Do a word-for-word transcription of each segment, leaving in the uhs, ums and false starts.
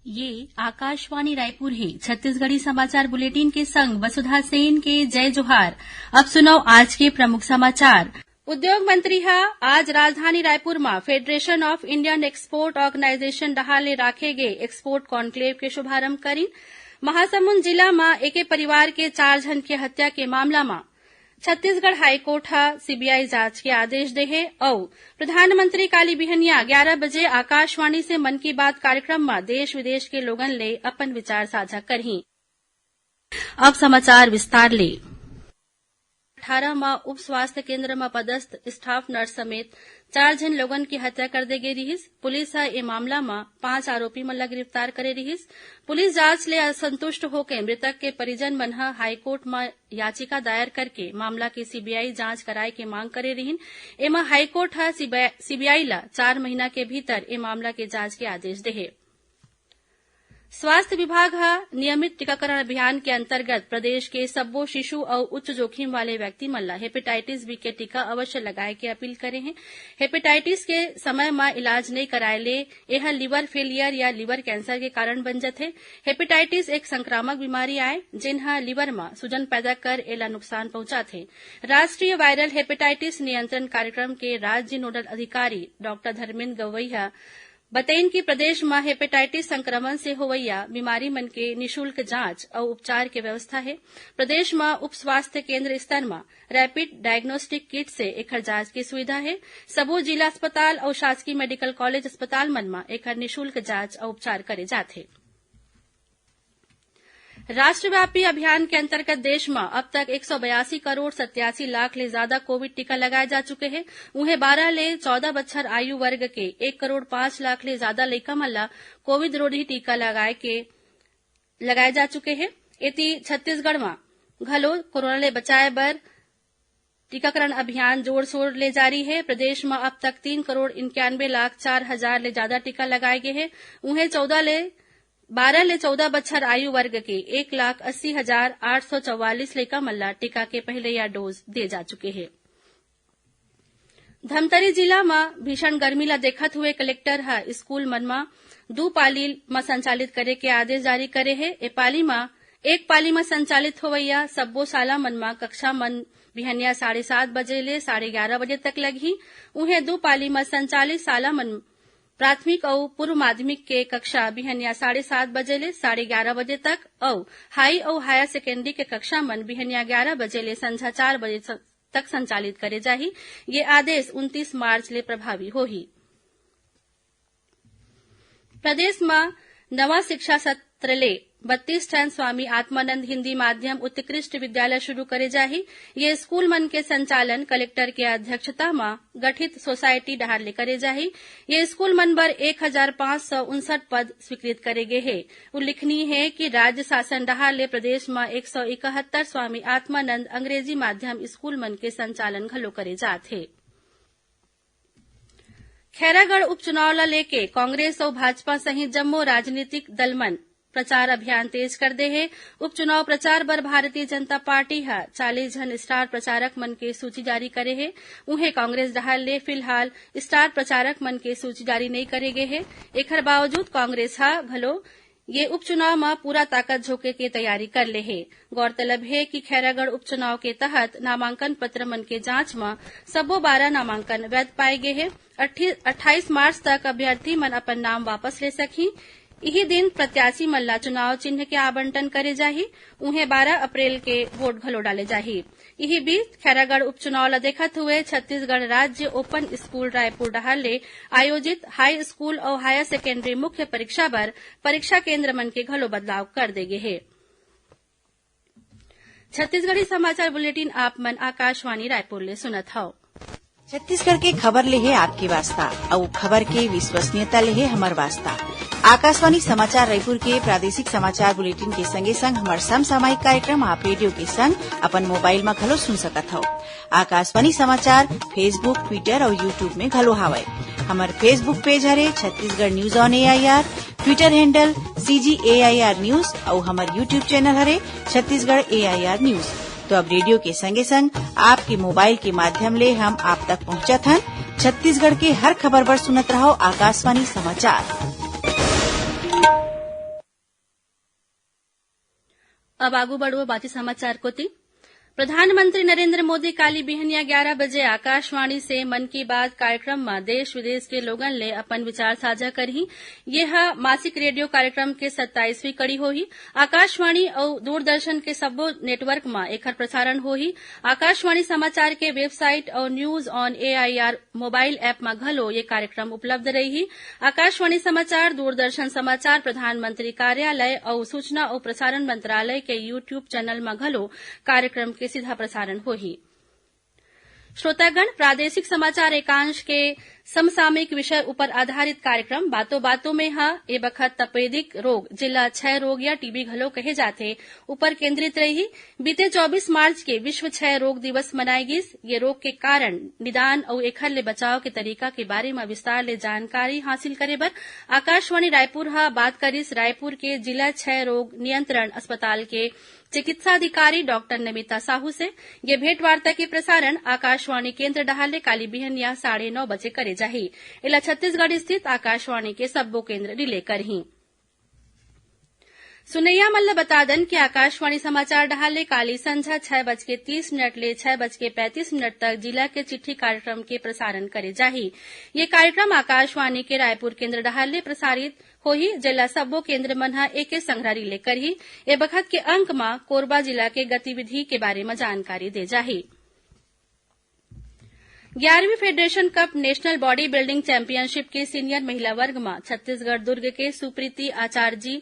ये आकाशवाणी रायपुर हे। छत्तीसगढ़ी समाचार बुलेटिन के संग वसुधा सेन के जय जोहार। अब सुनव आज के प्रमुख समाचार। उद्योग मंत्री ह आज राजधानी रायपुर म Federation of Indian Export Organisation डहार ले राखे गे एक्सपोर्ट कॉन्क्लेव के शुभारंभ करिन। महासमुंद जिला म एके परिवार के चार झन के हत्या के मामला म छत्तीसगढ़ हाईकोर्ट ह सीबीआई जांच के आदेश दे हे अउ प्रधानमंत्री काली बिहनिया ग्यारह बजे आकाशवाणी से मन की बात कार्यक्रम म देश विदेश के लोगन ले अपन विचार साझा करही। अब समाचार विस्तार ले। अठारह म उप स्वास्थ्य केंद्र म पदस्थ स्टाफ नर्स समेत चार झन लोगन के हत्या कर दे गे रिहिस। पुलिस ह ए मामला म पांच आरोपी मन ला गिरफ्तार करे रिहिस। पुलिस जांच ले असंतुष्ट होके मृतक के परिजन मन ह हाईकोर्ट म याचिका दायर करके मामला के सीबीआई जांच कराए के मांग करे रिहिन। एमा हाईकोर्ट ह सीबीआई ला चार महीना के भीतर ए मामला के जांच के आदेश देहे। स्वास्थ्य विभाग ह नियमित टीकाकरण अभियान के अंतर्गत प्रदेश के सब्बो शिशु अउ उच्च जोखिम वाले व्यक्ति मन ल हेपेटाइटिस बी के टीका अवश्य लगाए के अपील करे हे। हेपेटाइटिस के समय म इलाज नइ कराए ले एह लिवर फेलियर या लिवर कैंसर के कारण बन जथे। हेपेटाइटिस एक संक्रामक बीमारी आय, जेन ह लिवर म सूजन पैदा कर एला नुकसान पहुंचाथे। राष्ट्रीय वायरल हेपेटाइटिस नियंत्रण कार्यक्रम के राज्य नोडल अधिकारी डॉक्टर धर्मेंद्र गवई ह बतइन कि प्रदेश म हेपेटाइटिस संक्रमण से होवइया बीमारी मन के निशुल्क जांच अउ उपचार के व्यवस्था हे। प्रदेश म उप स्वास्थ्य केंद्र स्तर म रैपिड डायग्नोस्टिक किट से एखर जांच के सुविधा हे। सबो जिला अस्पताल अउ शासकीय मेडिकल कॉलेज अस्पताल मन म एखर निशुल्क जांच अउ उपचार करे जाथे। राष्ट्रव्यापी अभियान के अंतर्गत देश म अब तक एक सौ बयासी करोड़ सत्यासी लाख ले जादा कोविड टीका लगाए जा चुके हे। उहें, बारह ले चौदह बछर आयु वर्ग के एक करोड़ पांच लाख ले जादा लइका मन ल कोविड रोधी टीका लगाए के, लगाए जा चुके हे। एती, छत्तीसगढ़ म घलो कोरोना ले बचाए बर टीकाकरण अभियान जोर-शोर ले जारी हे। प्रदेश म अब तक तीन करोड़ इक्यानवे लाख चार हजार ले जादा टीका लगाए गे हे। उहें, चौदह ले, बारह ले चौदह बछर आयु वर्ग के एक लाख अस्सी हजार आठ सौ चौवालीस लइका मन ल टीका के पहिलइया डोज दे जा चुके हे। धमतरी जिला म भीषण गर्मी ल देखत हुए कलेक्टर ह स्कूल मन म दू पाली म संचालित करे के आदेश जारी करे हे। ए पाली म, एक पाली म संचालित होवइया सब्बो शाला मन म कक्षा मन बिहनिया साढ़े सात बजे ले साढ़े ग्यारह बजे तक लगही। उहें, दू पाली म संचालित शाला मन प्राथमिक अउ पूर्व माध्यमिक के कक्षा बिहनिया साढ़े सात बजे ले साढ़े ग्यारह बजे तक अउ हाई अउ हायर सेकेंडरी के कक्षा मन बिहनिया ग्यारह बजे ले संझा चार बजे स-, तक संचालित करे जाही। ये आदेश उनतीस मार्च ले प्रभावी होही। प्रदेश म नवा शिक्षा सत्र ले बत्तीस ठन स्वामी आत्मानंद हिंदी माध्यम उत्कृष्ट विद्यालय शुरू करे जाही। ये स्कूल मन के संचालन कलेक्टर के अध्यक्षता म गठित सोसाइटी डहार ले करे जाही। ये स्कूल मन बर एक हजार पांच सौ उनसठ पद स्वीकृत करे गे हे। उल्लेखनीय हे कि राज्य शासन डहार ले प्रदेश म एक सौ इकहत्तर स्वामी आत्मानंद अंग्रेजी माध्यम स्कूल मन के संचालन घलो करे जात हे। खैरागढ़ उपचुनाव ल लेके कांग्रेस अउ भाजपा सहित जम्मो राजनीतिक दल मन प्रचार अभियान तेज कर दे हे। उपचुनाव प्रचार बर भारतीय जनता पार्टी ह चालीस झन स्टार प्रचारक मन के सूची जारी करे हे। उहें, कांग्रेस डहार ले फिलहाल स्टार प्रचारक मन के सूची जारी नइ करे गे हे। एखर बावजूद कांग्रेस ह घलो ये उपचुनाव म पूरा ताकत झोंके के तैयारी कर ले हे। गौरतलब हे कि खैरागढ़ उपचुनाव के तहत नामांकन पत्र मन के जांच म सब्बो बारह नामांकन वैध पाए गे हे। अट्ठी-, अट्ठाईस मार्च तक अभ्यर्थी मन अपन नाम वापस ले सकही। इही दिन प्रत्याशी मन ला चुनाव चिन्ह के आवंटन करे जाही। उहें, बारह अप्रैल के वोट घलो डाले जाही। इही बीच, खैरागढ़ उपचुनाव ल देखत हुए छत्तीसगढ़ राज्य ओपन स्कूल रायपुर डहार ले आयोजित हाई स्कूल अउ हायर सेकेंडरी मुख्य परीक्षा बर परीक्षा केंद्र मन के घलो बदलाव कर दे गे हे। छत्तीसगढ़ी समाचार बुलेटिन आप मन आकाशवाणी रायपुर ले सुनत हव। छत्तीसगढ़ के खबर ले हे आपके वास्ता, अउ खबर के विश्वसनीयता ले हे हमर वास्ता। आकाशवाणी समाचार रायपुर के प्रादेशिक समाचार बुलेटिन के संगे संग हमर समसामयिक कार्यक्रम आप रेडियो के संग अपन मोबाइल म घलो सुन सकत हव। आकाशवाणी समाचार Facebook, Twitter अउ YouTube में घलो हावय। हमर Facebook पेज हरे Chhattisgarh news on AIR, Twitter handle CG AIR news अउ हमर YouTube चैनल हरे छत्तीसगढ़ एआईआर न्यूज। तो अब रेडियो के संगे संग आपके मोबाइल के माध्यम ले हम आप तक पहुंचत हन। छत्तीसगढ़ के हर खबर बर सुनत रहव आकाशवाणी समाचार। अब आगू बढ़बो बाकी समाचार कोति। प्रधानमंत्री नरेंद्र मोदी काली बिहनिया ग्यारा बजे आकाशवाणी से मन की बात कार्यक्रम म देश विदेश के लोगन ले अपन विचार साझा करही। ये ह मासिक रेडियो कार्यक्रम के सत्ताईसवीं कड़ी होही। आकाशवाणी अउ दूरदर्शन के सब्बो नेटवर्क म एखर प्रसारण होही। आकाशवाणी समाचार के वेबसाइट अउ News on A I R mobile app म घलो ये कार्यक्रम उपलब्ध रइही। आकाशवाणी समाचार, दूरदर्शन समाचार, प्रधानमंत्री कार्यालय अउ सूचना अउ प्रसारण मंत्रालय के YouTube चैनल म घलो कार्यक्रम के सीधा प्रसारण होही। श्रोतागण, प्रादेशिक समाचार एकांश के समसामयिक विषय उपर आधारित कार्यक्रम बातों बातों में ह ए बखत तपेदिक रोग, जेला क्षय रोग या टीबी घलो कहे जाथे, उपर केंद्रित रइही। बीते चौबीस मार्च के विश्व क्षय रोग दिवस मनाए गिस। ये रोग के कारण, निदान अउ एखर ले बचाव के तरीका के बारे म विस्तार ले जानकारी हासिल करे बर आकाशवाणी रायपुर ह बात करिस रायपुर के जिला क्षय रोग नियंत्रण अस्पताल के चिकित्सा अधिकारी डॉक्टर नमिता साहू से। ये भेंटवार्ता के प्रसारण आकाशवाणी केंद्र डहार ले काली बिहनिया साढ़े नौ बजे करे जाही। एला छत्तीसगढ़ स्थित आकाशवाणी के सब्बो केंद्र रिले करही। सुनैया मन ल बता दन कि आकाशवाणी समाचार डहार ले काली संझा छह बज के तीस मिनट ले छह बज के पैंतीस मिनट तक जिला के चिट्ठी कार्यक्रम के प्रसारण करे जाही। ये कार्यक्रम आकाशवाणी के रायपुर केंद्र डहार ले प्रसारित होही, जेला सब्बो केंद्र मन ह एके संघरा रिले करही। ए बखत के अंक म कोरबा जिला के गतिविधि के बारे म जानकारी दे जाही। ग्यारहवीं federation cup national body building championship के सीनियर महिला वर्ग म छत्तीसगढ़ दुर्ग के सुप्रीति आचार्य जी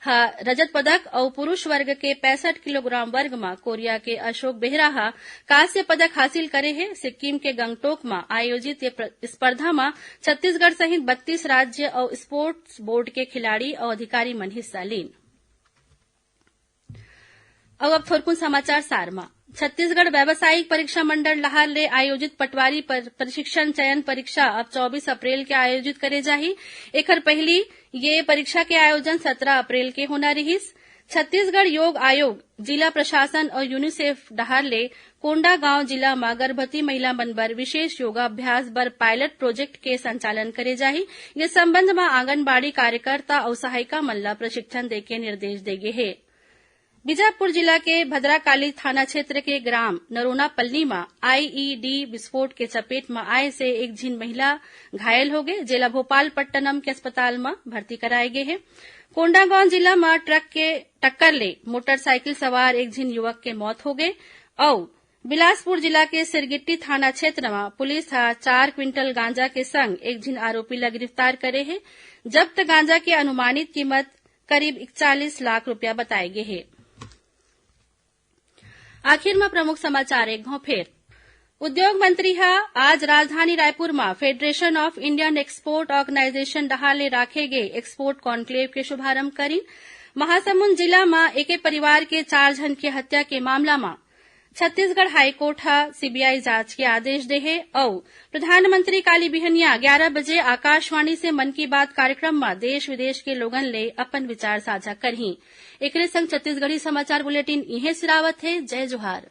ह रजत पदक अउ पुरुष वर्ग के पैंसठ किलोग्राम वर्ग म कोरिया के अशोक बेहरा ह कांस्य पदक हासिल करे हे। सिक्किम के गंगटोक म आयोजित ये प्र-, स्पर्धा म छत्तीसगढ़ सहित बत्तीस राज्य अउ स्पोर्ट्स बोर्ड के खिलाड़ी अउ अधिकारी मन हिस्सा लीन। अउ अब थोरकुन समाचार सार म। छत्तीसगढ़ व्यावसायिक परीक्षा मंडल डहार ले आयोजित पटवारी पर प्रशिक्षण चयन परीक्षा अब चौबीस अप्रैल के आयोजित करे जाही। एखर पहिली ये परीक्षा के आयोजन सत्रह अप्रैल के होना रिहिस। छत्तीसगढ़ योग आयोग, जिला प्रशासन अउ यूनिसेफ डहार ले कोंडागांव जिला म गर्भवती महिला मन बर विशेष योगाभ्यास बर पायलट प्रोजेक्ट के संचालन करे जाही। ये संबंध म आंगनबाड़ी कार्यकर्ता अउ सहायिका मन ल प्रशिक्षण देके निर्देश दे गे हे। बीजापुर जिला के भद्राकाली थाना क्षेत्र के ग्राम नरोना पल्ली म आईईडी विस्फोट के चपेट म आए से एक झिन महिला घायल होगे, जेला भोपाल पट्टनम के अस्पताल म भर्ती कराए गे हे। कोंडागांव जिला म ट्रक के टक्कर ले मोटरसाइकिल सवार एक झिन युवक के मौत होगे अउ बिलासपुर जिला के सिरगिट्टी थाना क्षेत्र म पुलिस ह चार क्विंटल गांजा के संग एक झिन आरोपी ल गिरफ्तार करे हे। जब्त गांजा के अनुमानित कीमत करीब इकतालीस लाख रुपया बताए गे हे। आखिर म प्रमुख समाचार एक घौं फेर। उद्योग मंत्री ह आज राजधानी रायपुर म Federation of Indian Export Organisation डहार ले राखे गे एक्सपोर्ट कॉन्क्लेव के शुभारंभ करिन। महासमुंद जिला म एके परिवार के चार झन के हत्या के मामला म छत्तीसगढ़ हाईकोर्ट ह सीबीआई जांच के आदेश दे हे अउ प्रधानमंत्री काली बिहनिया ग्यारा बजे आकाशवाणी से मन की बात कार्यक्रम म देश विदेश के लोगन ले अपन विचार साझा करही। एकरे संग छत्तीसगढ़ी समाचार बुलेटिन इहें सिरावत हे। जय जोहार।